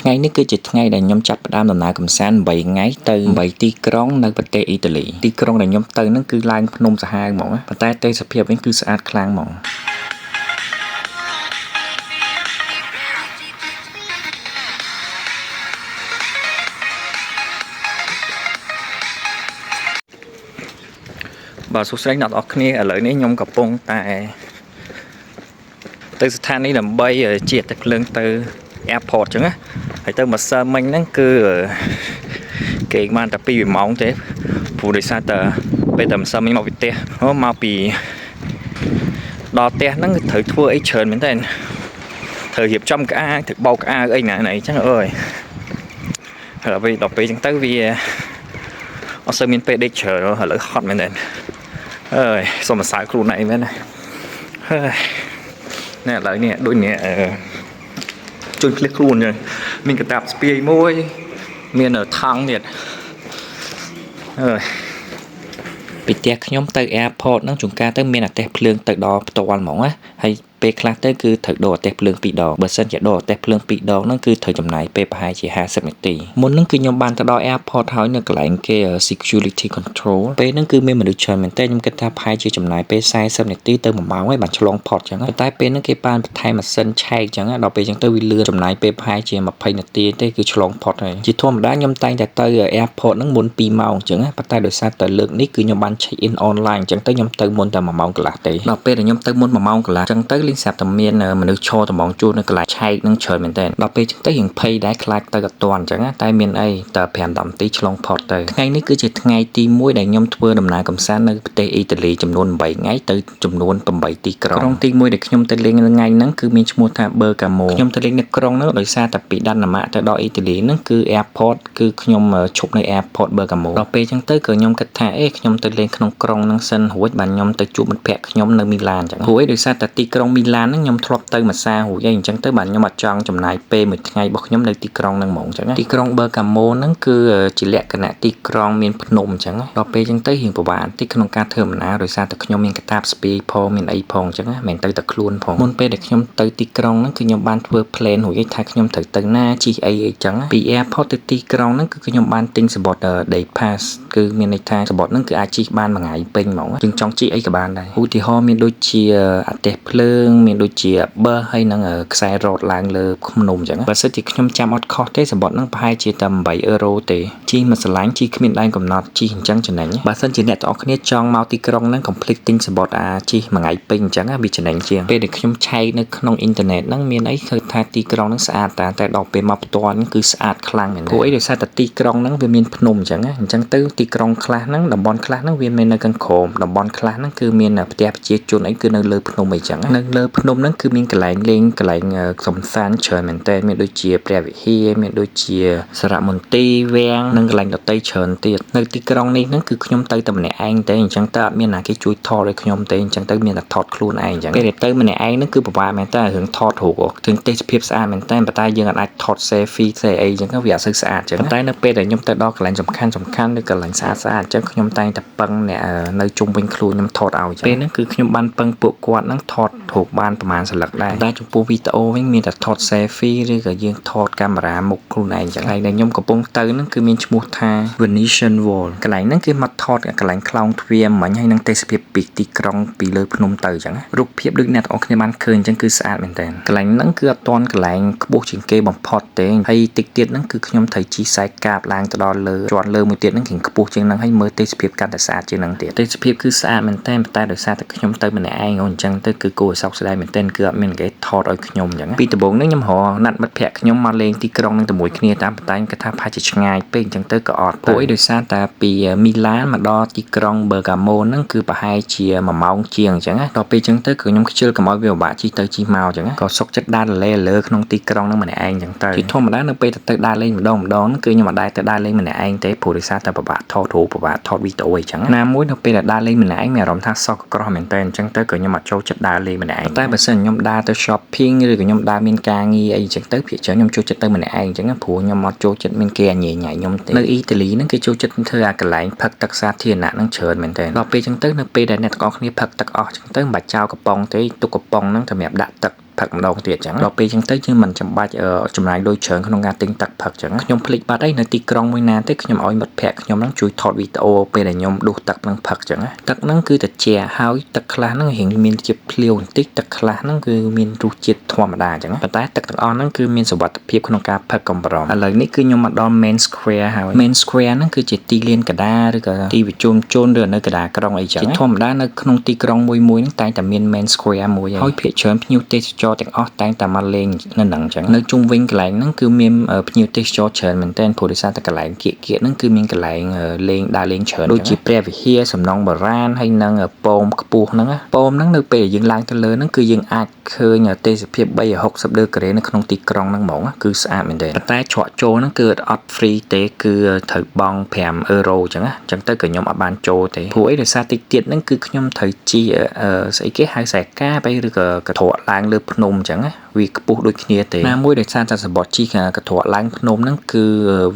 ថ្ងៃនេះគឺជាថ្ងៃដែលខ្ញុំចាប់ផ្ដើមដំណើរកម្សាន្ត8ថ្ងៃទៅ8ទីក្រុងនៅប្រទេសអ៊ីតាលីទីក្រុងដែលខ្ញុំទៅហ្នឹងគឺឡើងភ្នំសាហាវហ្មងប៉ុន្តែទេសភាពវិញគឺស្អាតខ្លាំងហ្មងបាទសួស្តីអ្នកនរគ្នាឥឡូវនេះខ្ញុំកំពុងតែទៅស្ថានីយ៍ដើម្បីជិះទឹកភ្លើងទៅ airport ចឹងណាហើយទៅម្សិលមិញហ្នឹងគឺគេបានតែ2ម៉ោងទេព្រោះដោយសារតែពេលតែម្សិលមិញមកពីផ្ទះមកពីដល់ផ្ទះហ្នឹងត្រូវធ្វើអីច្រើនមែនតើត្រូវរៀបចំក្អាកត្រូវបោកក្អាកអីណាណីចឹងអើយហើយដល់ពេលចឹងទៅវាអត់សូវមានពេលដេកច្រើនឥឡូវហត់មែនតើអើយសូមសរសើរខ្លួនឯងមែនណាហើយនេះឥឡូវនេះដូចនេះអឺជួយភ្លេចខ្លួនចឹងមានកតាបស្ពាយមួយមានថង់ទៀតអើយពីផ្ទះខ្ញុំទៅ airport ហ្នឹងជួនកាលទៅមានអាទេះភ្លើងទៅដល់ផ្ទាល់ហ្មងណាហើយពេលខ្លះទៅគឺត្រូវដូរអាទេះភ្លើង2ដងបើសិនជាដូរអាទេះភ្លើង2ដងហ្នឹងគឺត្រូវចំណាយពេលប្រហែលជា50នាទីមុនហ្នឹងគឺខ្ញុំបានទៅដល់ airport ហើយនៅកន្លែងគេ security control ពេលហ្នឹងគឺមានមនុស្សច្រើនមែនតើខ្ញុំគិតថាប្រហែលជាចំណាយពេល40នាទីទៅ1ម៉ោងហើយបានឆ្លងផុតចឹងប៉ុន្តែពេលហ្នឹងគេបានបន្ថែមម៉ាស៊ីនឆែកចឹងដល់ពេលចឹងទៅវាលឿនចំណាយពេលប្រហែលជា20នាទីទេគឺឆ្លងផុតហើយជាធម្មតាខ្ញុំតែងតែទៅ airport ហ្នឹងមុន2ម៉ោងចឹងប៉ុន្តែដោយសារតែលើកនេះគឺខ្ញុំបាន check in online ចឹងទៅខ្ញុំទៅមុនតែ1ម៉ោងកន្លះទេដល់ពេលដែលខ្ញុំទៅមុន1ម៉ោងកន្លះចឹងទៅលីងស្រាប់តែមានមនុស្សឈរត្មងជួរនៅកន្លែងឆែកនឹងច្រើនមែនតើដល់ពេលចឹងទៅរៀងភ័យដែរខ្លាចទៅអត់ទាន់ចឹងតែមានអីតែ5 10នាទីឆ្លងផុតទៅថ្ងៃនេះគឺជាថ្ងៃទី1ដែលខ្ញុំធ្វើដំណើរកម្សាន្តនៅប្រទេសអ៊ីតាលីចំនួន8ថ្ងៃទៅចំនួន8ទីក្រុងក្រុងទី1ដែលខ្ញុំទៅលេងនៅថ្ងៃហ្នឹងគឺមានឈ្មោះថា Bergamo ខ្ញុំទៅលេងនៅក្រុងហ្នឹងដោយសារតែពីដាណាម៉ាកទៅដល់អ៊ីតាលីហ្នឹងគឺ airport គឺខ្ញុំឈប់នៅ airport Bergamo ដល់ពេលចឹងទៅក៏ខ្ញុំគិតថាអេខ្ញុំទៅលេងក្នុងក្រុងហ្នឹងសិនរួចបានខ្ញុំទៅជួបមិត្តភក្តិខ្ញុំនៅមីឡានចឹងព្រោះអីដោយសារតែទីក្រុងមីឡានហ្នឹងខ្ញុំធ្លាប់ទៅមួយសារួចហើយអញ្ចឹងទៅបានខ្ញុំអត់ចង់ចំណាយពេលមួយថ្ងៃរបស់ខ្ញុំនៅទីក្រុងហ្នឹងហ្មងចឹងទីក្រុង Bergamo ហ្នឹងគឺជាលក្ខណៈទីក្រុងមានភ្នំអញ្ចឹងដល់ពេលចឹងទៅរៀងពិបាកបន្តិចក្នុងការធ្វើដំណើរដោយសារតែខ្ញុំមានកតាបស្ពាយផងមានអីផងអញ្ចឹងណាមិនមែនទៅតែខ្លួនផងមុនពេលដែលខ្ញុំទៅទីក្រុងហ្នឹងគឺខ្ញុំបានធ្វើ plan រួចហើយថាខ្ញុំត្រូវទៅណាជិះអីអីចឹងពី airport ទៅទីក្រុងហ្នឹងគឺខ្ញុំបានទិញសំបុត្រ day pass គឺមានន័យថាសំបុត្រហ្នឹងគឺអាចជិះបានមួយថ្ងៃពេញហ្មងយើងចង់ជិះអីក៏បានដែរឧទាហរណ៍មានដូចជាអាទេះភ្លើងមានដូចជាបឺសហើយនឹងខ្សែរ៉ូតឡើងលើភ្នំអញ្ចឹងបើសិនជាខ្ញុំចាំអត់ខុសទេសំបុត្រហ្នឹងប្រហែលជាតែ8អឺរ៉ូទេជិះមួយស្រឡាញ់ជិះគ្មានដែនកំណត់ជិះអញ្ចឹងចំណេញបើសិនជាអ្នកទាំងអស់គ្នាចង់មកទីក្រុងហ្នឹងកុំភ្លេចទិញសំបុត្រអាជិះមួយថ្ងៃពេញអញ្ចឹងវាចំណេញជាងពេលដែលខ្ញុំឆែកនៅក្នុងអ៊ីនធឺណិតហ្នឹងមានអីឃើញថាទីក្រុងហ្នឹងស្អាតតាតែដល់ពេលមកផ្ទាល់គឺស្អាតខ្លាំងមែនព្រោះអីដោយសារតែទីក្រុងហ្នឹងវាមានភ្នំអញ្ចឹងអញ្ចឹងទៅទីក្រុងខ្លះហ្នឹងតំបន់ខ្លះហ្នឹងវាមាននៅខាងក្រោមតំបន់ខ្លះហ្នឹងគឺមានផ្ទះប្រជាជនអីគឺនៅលើភ្នំអីចឹងនៅលើភ្នំហ្នឹងគឺមានកន្លែងលេងកន្លែងសំសានច្រើនមែនតើមានដូចជាព្រះវិហារមានដូចជាសារមន្ទីរវាំងនិងកន្លែងដទៃច្រើនទៀតនៅទីក្រុងនេះហ្នឹងគឺខ្ញុំទៅតែម្នាក់ឯងទេអញ្ចឹងទៅអត់មានណាគេជួយថតឲ្យខ្ញុំទេអញ្ចឹងទៅមានតែថតខ្លួនឯងអញ្ចឹងពេលដែលទៅម្នាក់ឯងហ្នឹងគឺពិបាកមែនតើរឿងថតរូបរឿងទេសភាពស្អាតមែនតើប៉ុន្តែយើងអាចថត selfie សេអីអញ្ចឹងវាអត់សូវស្អាតអញ្ចឹងតែនៅពេលដែលខ្ញុំទៅដល់កន្លែងសំខាន់សំខាន់ឬកន្លែងស្អាតស្អាតអញ្ចឹងខ្ញុំតែងតែពឹងអ្នកនៅជុំវិញខ្លួនខ្ញុំថតឲ្យអញ្ចឹងពេលហ្នឹងគឺខ្ញុំបានពឹងពួកគាត់ហ្នឹងថតរូបបានប្រហែលសន្លឹកដែរតែចំពោះវីដេអូវិញមានតែថត selfie ឬក៏យើងថតកាមេរ៉ាមុខខ្លួនឯងអញ្ចឹងហើយដែលខ្ញុំកំពុងទៅហ្នឹងគឺមានឈ្មោះថា Venetian Wall កន្លែងហ្នឹងគឺមកថតកន្លែងខ្លោងទ្វារមិញហើយនឹងទេសភាពពីទីក្រុងពីលើភ្នំទៅអញ្ចឹងរូបភាពដូចអ្នកទាំងអស់គ្នាបានឃើញអញ្ចឹងគឺស្អាតមែនតើកន្លែងហ្នឹងគឺអត់ទាន់កន្លែងខ្ពស់ជាងគេបំផុតទេហើយតិចទៀតហ្នឹងគឺខ្ញុំត្រូវជិះខ្សែកាបឡើងទៅដល់លើជាន់លើមួយទៀតហ្នឹងគឺខ្ពស់ជាងហ្នឹងហើយមើលទេសភាពកាន់តែស្អាតជាងហ្នឹងទៀតទេសភាពគឺស្អាតមែនតើតែដោយសារតែខ្ញុំទៅម្នាក់ឯងអញ្ចឹងទៅគឺគួរឲ្យសោកស្ដាយមែនទែនគឺអត់មានគេថតឲ្យខ្ញុំអញ្ចឹងពីដំបូងហ្នឹងខ្ញុំរកណាត់មិត្តភក្តិខ្ញុំមកលេងទីក្រុងហ្នឹងតែមួយគ្នាតាមប៉ុន្តែគាត់ថាប្រហែលជាឆ្ងាយពេកអញ្ចឹងទៅក៏អត់ព្រោះអីដោយសារតែពីមីឡានមកដល់ទីក្រុង Bergamo ហ្នឹងគឺប្រហែលជា1ម៉ោងជាងអញ្ចឹងដល់ពេលអញ្ចឹងទៅគឺខ្ញុំខ្ជិលកុំឲ្យវាពិបាកជិះទៅជិះមកអញ្ចឹងក៏សុកចិត្តដើរលេលើក្នុងទីក្រុងហ្នឹងម្នាក់ឯងអញ្ចឹងទៅជាធម្មតានៅពេលទៅដើរលេងម្ដងម្ដងគឺខ្ញុំអត់ដែរទៅដើរលេងម្នាក់ឯងទេព្រោះដោយសារតែពិបាកថតរូបពិបាកថតវីដេអូអីចឹងណាមួយនៅពេលដែលដើរលេងម្នាក់ឯងមានអារម្មណ៍ថាសោកក្រោះមែនតើអញ្ចឹងទៅក៏ខ្ញុំអត់ចូលចិត្តដើរលេងម្នាក់ឯងតែបើសិនខ្ញុំដើរទៅ shopping ឬក៏ខ្ញុំដើរមានការងារអីអញ្ចឹងទៅភាគច្រើនខ្ញុំចូលចិត្តទៅម្នាក់ឯងអញ្ចឹងព្រោះខ្ញុំអត់ចូលចិត្តមានគេញ៉ៃញ៉ៃខ្ញុំទេនៅអ៊ីតាលីហ្នឹងគេចូលចិត្តធ្វើអាកន្លែងផឹកទឹកសាធារណៈហ្នឹងច្រើនមែនតើដល់ពេលអញ្ចឹងទៅនៅពេលដែលអ្នកទាំងអស់គ្នាផឹកទឹកអស់អញ្ចឹងទៅមិនបាច់ចោលកំប៉ុងទេទុកកំប៉ុងហ្នឹងសម្រាប់ដាក់ទឹក ផឹកម្ដងទៀតចឹងដល់ពេលចឹងទៅយើងមិនចាំបាច់ចំណាយលុយច្រើនក្នុងការទិញទឹកផឹកចឹងខ្ញុំភ្លេចបាត់ហើយនៅទីក្រុងមួយណាទេខ្ញុំឲ្យមិត្តភ័ក្តិខ្ញុំហ្នឹងជួយថតវីដេអូពេលដែលខ្ញុំដួសទឹកហ្នឹងផឹកចឹងទឹកហ្នឹងគឺត្រជាក់ហើយទឹកខ្លះហ្នឹងរៀងមានជាតិភ្លាវបន្តិចទឹកខ្លះហ្នឹងគឺមានរសជាតិធម្មតាចឹងប៉ុន្តែទឹកទាំងអស់ហ្នឹងគឺមានសុវត្ថិភាពក្នុងការផឹកកំប្រំឥឡូវនេះគឺខ្ញុំមកដល់ Main Square ហើយ Main Square ហ្នឹងគឺជាទីលានកដាឬក៏ទីប្រជុំជនឬនៅកដាក្រុងអីចឹងជាធម្មតានៅក្នុងទីក្រុងមួយមួយហ្នឹងតែងតែមាន Main Square មួយហើយភាគច្រើនភ្ញៀវទេសចរទាំងអស់តែងតែមកលេងនៅហ្នឹងចឹងនៅជុំវិញកន្លែងហ្នឹងគឺមានភ្ញៀវទេសចរច្រើនមែនទែនព្រោះដោយសារតែកន្លែងគៀកគៀកហ្នឹងគឺមានកន្លែងលេងដើរលេងច្រើនដូចជាព្រះវិហារសំណង់បុរាណហើយនិងប៉មខ្ពស់ហ្នឹងប៉មហ្នឹងនៅពេលយើងឡើងទៅលើហ្នឹងគឺយើងអាចឃើញទេសភាព360ដឺក្រេនៅក្នុងទីក្រុងហ្នឹងហ្មងគឺស្អាតមែនទែនប៉ុន្តែច្រកចូលហ្នឹងគឺអត់ free ទេគឺត្រូវបង់5អឺរ៉ូចឹងណាចឹងទៅក៏ខ្ញុំអត់បានចូលទេព្រោះអីដោយសារតិចទៀតហ្នឹងគឺខ្ញុំត្រូវជិះស្អីគេហៅខ្សែកាបអីឬក៏កន្ត្រកឡើងលើភ្នំចឹងណាវាខ្ពស់ដូចគ្នាទេណាមួយដោយសារតែសបត់ជិះកន្ត្រកឡើងភ្នំហ្នឹងគឺ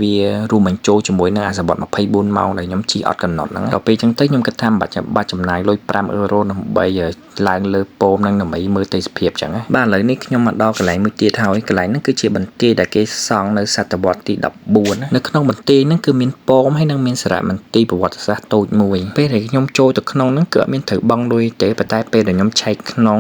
វារួមបញ្ចូលជាមួយនឹងអាសបត់24ម៉ោងដែលខ្ញុំជិះអត់កំណត់ហ្នឹងដល់ពេលចឹងទៅខ្ញុំគិតថាមិនបាច់បាច់ចំណាយលុយ5អឺរ៉ូដើម្បីឡើងលើពោមហ្នឹងដើម្បីមើលទេសភាពចឹងណាបាទឥឡូវនេះខ្ញុំមកដល់កន្លែងមួយទៀតហើយកន្លែងហ្នឹងគឺជាបន្ទាយដែលគេសង់នៅសតវត្សទី14នៅក្នុងបន្ទាយហ្នឹងគឺមានប៉មហើយនឹងមានសារមន្ទីរប្រវត្តិសាស្ត្រតូចមួយពេលដែលខ្ញុំចូលទៅក្នុងហ្នឹងគឺអត់មានត្រូវបង់លុយទេប៉ុន្តែពេលដែលខ្ញុំឆែកក្នុង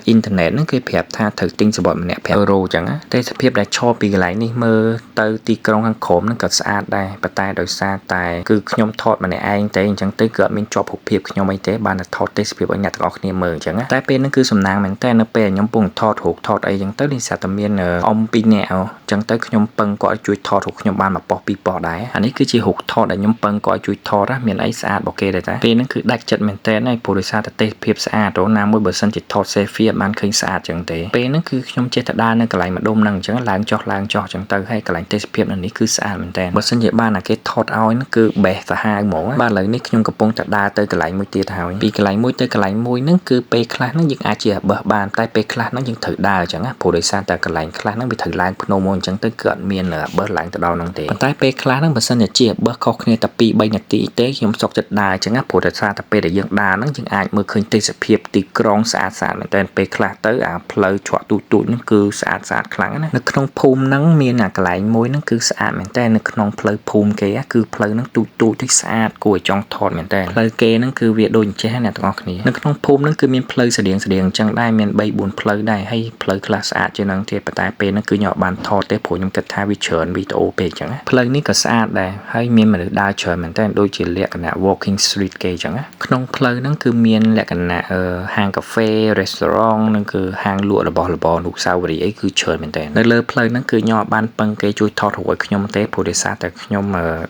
អ៊ីនធឺណិតហ្នឹងគេប្រាប់ថាត្រូវទិញសំបុត្រម្នាក់5អឺរ៉ូចឹងណាទេសភាពដែលឈរពីកន្លែងនេះមើលទៅទីក្រុងខាងក្រោមហ្នឹងក៏ស្អាតដែរប៉ុន្តែដោយសារតែគឺខ្ញុំថតម្នាក់ឯងទេអញ្ចឹងទៅគឺអត់មានជាប់រូបភាពខ្ញុំអីទេបានតែថតទេសភាពឲ្យអ្នកទាំងអស់គ្នាមើលអញ្ចឹងតែពេលហ្នឹងគឺសំណាងមែនតើនៅពេលខ្ញុំកំពុងថតរូបថតអីចឹងទៅនេះស្រាប់តែមានអ៊ំពីរនាក់អញ្ចឹងទៅខ្ញុំពឹងគាត់ឲ្យជួយថតរូបខ្ញុំបានមួយប៉ុស្តិ៍ពីរប៉ុស្តិ៍ដែរអានេះគឺជារូបថតដែលខ្ញុំពឹងគាត់ឲ្យជួយថតណាមានអីស្អាតរបស់គេដែរតែពេលហ្នឹងគឺដាច់ចិត្តមែនតើហើយព្រោះដោយសារតែទេសភាពស្អាតរណាមួយបើសិនជាថត selfie អត់បានឃើញស្អាតចឹងទេពេលហ្នឹងគឺខ្ញុំចេះតែដើរនៅកន្លែងម្ដុំហ្នឹងអញ្ចឹងឡើងចុះឡើងចុះចឹងទៅហើយកន្លែងទេសភាពនៅនេះគឺស្អាតមែនតើបើសិនជាបានអាគេថតឲ្យហ្នឹងគឺបេះសាហាវហ្មងបាទឥឡូវនេះខ្ញុំកំពុងតែដើរទៅកន្លែងមួយទៀតហើយពីកន្លែងមួយទៅកន្លែងមួយហ្នឹងគឺពេលខ្លះហ្នឹងយើងអាចជាបេះបានតែពេលខ្លះហ្នឹងយើងត្រូវដើរអញ្ចឹងណាព្រោះដោយសារតែកន្លែងខ្លះហ្នឹងវាត្រូវឡើងភ្នំមកអញ្ចឹងទៅគឺអត់មានបេះឡើងទៅដល់ហ្នឹងទេប៉ុន្តែពេលខ្លះហ្នឹងបើសិនជាជាបេះខុសគ្នាតែ2 3នាទីទេខ្ញុំសុខចិត្តដើរអញ្ចឹងណាព្រោះដោយសារតែពេលដែលយើងដើរហ្នឹងយើងអាចមើលឃើញទេសភាពទីក្រុងស្អាតស្អាតមែនតើពេលខ្លះទៅអាផ្លូវច្រកទូចទូចហ្នឹងគឺស្អាតស្អាតខ្លាំងណានៅក្នុងភូមិហ្នឹងមានអាកន្លែងមួយហ្នឹងគឺស្អាតមែនតើនៅក្នុងផ្លូវភូមិគេគឺផ្លូវហ្នឹងទូចទូចទៅស្អាតគួរឲ្យចង់ថតមែនតើផ្លូវគេហ្នឹងគឺវាដូចអញ្ចេះអ្នកទាំងអស់គ្នានៅក្នុងភូមិហ្នឹងគឺមានផ្លូវស្តៀងស្តៀងអញ្ចឹងដែរមាន3 4ផ្លូវដែរហើយផ្លូវខ្លះស្អាតជាងហ្នឹងទៀតប៉ុន្តែពេលហ្នឹងគឺខ្ញុំអត់បានថតទេព្រោះខ្ញុំគិតថាវាច្រើនវីដេអូពេកអញ្ចឹងផ្លូវនេះក៏ស្អាតដែរហើយមានមនុស្សដើរច្រើនមែនតើដូចជាលក្ខណៈ walking street គេអញ្ចឹងណាក្នុងផ្លូវហ្នឹងគឺមានលក្ខណៈហាងកាហ្វេ restaurant នឹងគឺហាងលក់របស់របរអនុស្សាវរីយ៍អីគឺច្រើនមែនតើនៅលើផ្លូវហ្នឹងគឺខ្ញុំអត់បានពឹងគេជួយថតរូបឲ្យខ្ញុំទេព្រោះដោយសារតែខ្ញុំ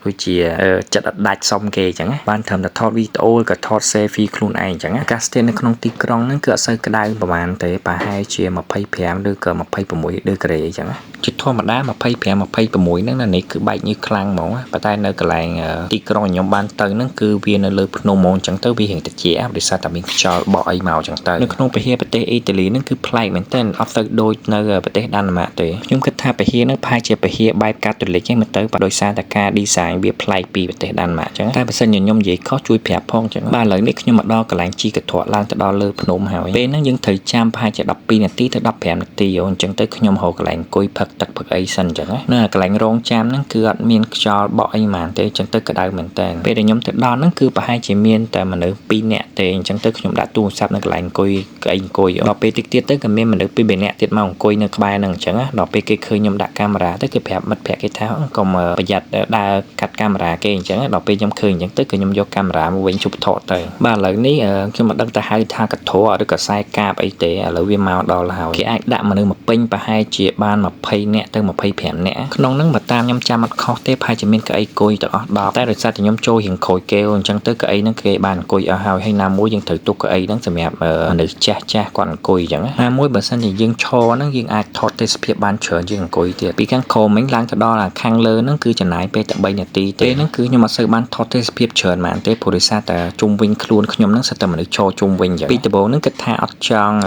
ដូចជាចិត្តអត់ដាច់សុំគេអញ្ចឹងបានត្រឹមតែថតវីដេអូក៏ថត selfie ខ្លួនឯងអញ្ចឹងអាកាសធាតុនៅក្នុងទីក្រុងហ្នឹងគឺអត់សូវក្តៅប្រហែលទេប្រហែលជា25ឬក៏26ដឺក្រេអញ្ចឹងជាធម្មតា25 26ហ្នឹងនៅនេះគឺបែកញើសខ្លាំងហ្មងប៉ុន្តែនៅកន្លែងទីក្រុងខ្ញុំបានទៅហ្នឹងគឺវានៅលើភ្នំហ្មងអញ្ចឹងទៅវារៀងត្រជាក់ដោយសារតែមានខ្យល់បក់អីមកអញ្ចឹងទៅនៅក្នុងពហិប្រទេសអ៊ីតាលីហ្នឹងគឺប្លែកមែនទែនអត់ទៅដូចនៅប្រទេសដាណឺម៉ាកទេខ្ញុំគិតថាពហិហ្នឹងប្រហែលជាពហិបែបកាតូលិកហ្នឹងមកទៅដោយសារតែការ design វាប្លែកពីប្រទេសដាណឺម៉ាកអញ្ចឹងតែបើសិនជាខ្ញុំនិយាយខុសជួយប្រាប់ផងអញ្ចឹងបាទឥឡូវនេះខ្ញុំមកដល់កន្លែងជិះកន្ត្រកឡើងទៅដល់លើភ្នំហើយពេលហ្នឹងយើងត្រូវចាំប្រហែលជា12នាទីទៅ15នាទីអញ្ចឹងទៅខ្ញុំរកកន្លែងអង្គុយផឹកទឹកផឹកអីសិនអញ្ចឹងណាកន្លែងរងចាំហ្នឹងគឺអត់មានខ្យល់បក់អីហ្មងទេអញ្ចឹងទៅក្តៅមែនតើពេលដែលខ្ញុំទៅដល់ហ្នឹងគឺប្រហែលជាមានតែមនុស្ស2នាក់ទេអញ្ចឹងទៅខ្ញុំដាក់ទូរស័ព្ទនៅកន្លែងអង្គុយកៅអីអង្គុយដល់ពេលតិចទៀតទៅក៏មានមនុស្ស2 3នាក់ទៀតមកអង្គុយនៅក្បែរហ្នឹងអញ្ចឹងណាដល់ពេលគេឃើញខ្ញុំដាក់កាមេរ៉ាទៅគេប្រាប់មិត្តភក្តិគេថាកុំប្រយ័ត្នដើរកាត់កាមេរ៉ាគេអញ្ចឹងដល់ពេលខ្ញុំឃើញអញ្ចឹងទៅក៏ខ្ញុំយកកាមេរ៉ាមកវិញជប់ថតទៅបាទឥឡូវនេះខ្ញុំមិនដឹងទៅហៅថាកធរឬក៏ខ្សែកាបអីទេឥឡូវវាមកដល់ហើយគេអាចដាក់មនុស្សមកពេញប្រហែលជាបាន20នាក់ទៅ25នាក់ក្នុងហ្នឹងបើតាមខ្ញុំចាំអត់ខុសទេប្រហែលជាមានកៅអីអង្គុយទាំងអស់10តែដោយសារតែខ្ញុំចូលរៀងក្រោយគេអញ្ចឹងទៅកៅអីហ្នឹងគេបានអង្គុយអស់ហើយហើយណាមួយយើងត្រូវទុកកៅអីហ្នឹងសម្រាប់មនុស្សចាស់ចាស់គាត់អង្គុយអញ្ចឹងណាមួយបើសិនជាយើងឈរហ្នឹងយើងអាចថតទេសភាពបានច្រើនជាងអង្គុយទៀតពីខាងក្រោមមិញឡើងទៅដល់ខាងលើហ្នឹងគឺចំណាយពេលតែ3នាទីទេពេលហ្នឹងគឺខ្ញុំអត់សូវបានថតទេសភាពច្រើនហ្មងទេព្រោះដោយសារតែជុំវិញខ្លួនខ្ញុំហ្នឹងសិតតែមនុស្សឈរជុំវិញអញ្ចឹងពីដំបូងហ្នឹងគិតថាអត់ចង់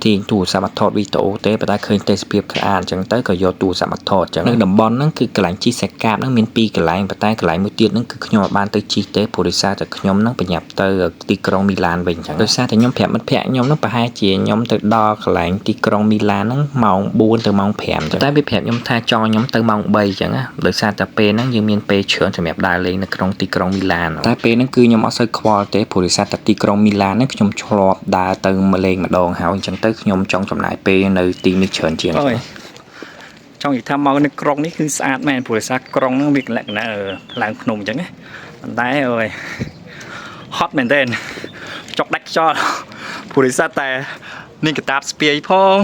ទាញទូរស័ព្ទមកថតវីដេអូទេប៉ុន្តែឃើញទេសភាពស្អាតអញ្ចឹងទៅក៏យកទូរស័ព្ទមកថតអញ្ចឹងនៅតំបន់ហ្នឹងគឺកន្លែងជិះខ្សែកាបហ្នឹងមានពីរកន្លែងប៉ុន្តែកន្លែងមួយទៀតហ្នឹងគឺខ្ញុំអត់បានទៅជិះទេព្រោះដោយសារតែខ្ញុំហ្នឹងប្រញាប់ទៅទីក្រុងមីឡានវិញអញ្ចឹងដោយសារតែខ្ញុំប្រាប់មិត្តភក្តិខ្ញុំហ្នឹងប្រហែលជាខ្ញុំទៅដល់កន្លែងទីក្រុងមីឡានហ្នឹងម៉ោង4ទៅម៉ោង5អញ្ចឹងតែវាប្រាប់ខ្ញុំថាចង់ឲ្យខ្ញុំទៅម៉ោង3អញ្ចឹងណាដោយសារតែពេលហ្នឹងយើងមានពេលច្រើនសម្រាប់ដើរលេងនៅក្នុងទីក្រុងមីឡានតែពេលហ្នឹងគឺខ្ញុំអត់សូវខ្វល់ទេព្រោះដោយសារតែទីក្រុងមីឡានហ្នឹងខ្ញុំឆ្លាប់ដើរទៅមកលេងម្ដងហើយអញ្ចឹងទៅខ្ញុំចង់ចំណាយពេលនៅទីនេះច្រើនជាង អើយចង់និយាយថាមកនៅក្រុងនេះគឺស្អាតមែនព្រោះដោយសារក្រុងហ្នឹងវាលក្ខណៈឡើងភ្នំអញ្ចឹងណាប៉ុន្តែអើយហត់មែនទែនចុកដាច់ខ្យល់ព្រោះដោយសារតែមានកាតាបស្ពាយផង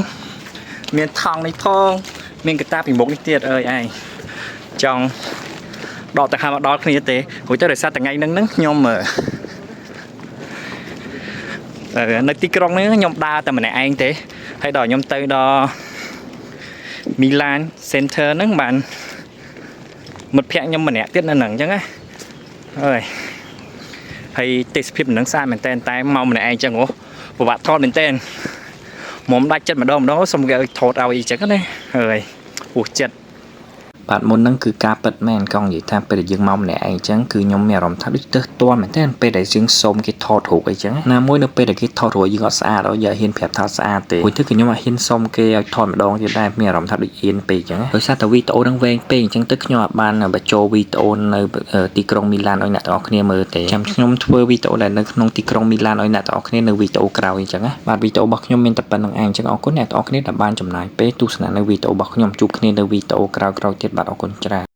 មានថង់នេះផងមានកតាបពីមុខនេះទៀតអើយឯងចង់ដកទៅហាមកដល់គ្នាទេព្រោះទៅដោយសារតែថ្ងៃហ្នឹងហ្នឹងខ្ញុំនៅទីក្រុងហ្នឹងខ្ញុំដើរតែម្នាក់ឯងទេហើយដល់ខ្ញុំទៅដល់ មីឡាន Center ហ្នឹងបានមិត្តភ័ក្ដិខ្ញុំម្នាក់ទៀតនៅហ្នឹងអញ្ចឹងណាអើយហើយទេសភាពហ្នឹងស្អាតមែនតើតែមកម្នាក់ឯងអញ្ចឹងហ៎ពិបាកថតមែនតើមុំដាច់ចិត្តម្ដងម្ដងសុំគេឲ្យថតឲ្យអីចឹងណាហើយពោះចិត្ត បាទមុនហ្នឹងគឺការពិតមែនកង់និយាយថាពេលដែលយើងមកម្នាក់ឯងអញ្ចឹងគឺខ្ញុំមានអារម្មណ៍ថាដូចទើសទាល់មែនទែនពេលដែលយើងសុំគេថតរូបអីចឹងណាមួយនៅពេលដែលគេថតរូបយើងអត់ស្អាតអត់យកហ៊ានប្រាប់ថាស្អាតទេព្រោះទៅគឺខ្ញុំអត់ហ៊ានសុំគេឲ្យថតម្ដងទៀតដែរមានអារម្មណ៍ថាដូចអៀនពេកអញ្ចឹងដោយសារតែវីដេអូហ្នឹងវែងពេកអញ្ចឹងទៅខ្ញុំអត់បានបញ្ចូលវីដេអូនៅទីក្រុងមីឡានឲ្យអ្នកទាំងអស់គ្នាមើលទេចាំខ្ញុំធ្វើវីដេអូដែលនៅក្នុងទីក្រុងមីឡានឲ្យអ្នកទាំងអស់គ្នានៅវីដេអូក្រោយអញ្ចឹងណាបាទវីដេអូរបស់ខ្ញុំមានតែប៉ុណ្្នឹងឯងអញ្ចឹងអរគុណអ្នកទាំងអស់គ្នាដែលបានចំណាយពេលទស្សនានៅវីដេអូរបស់ខ្ញុំជួបគ្នានៅវីដេអូក្រោយៗទៀតបាទអរគុណច្រើន។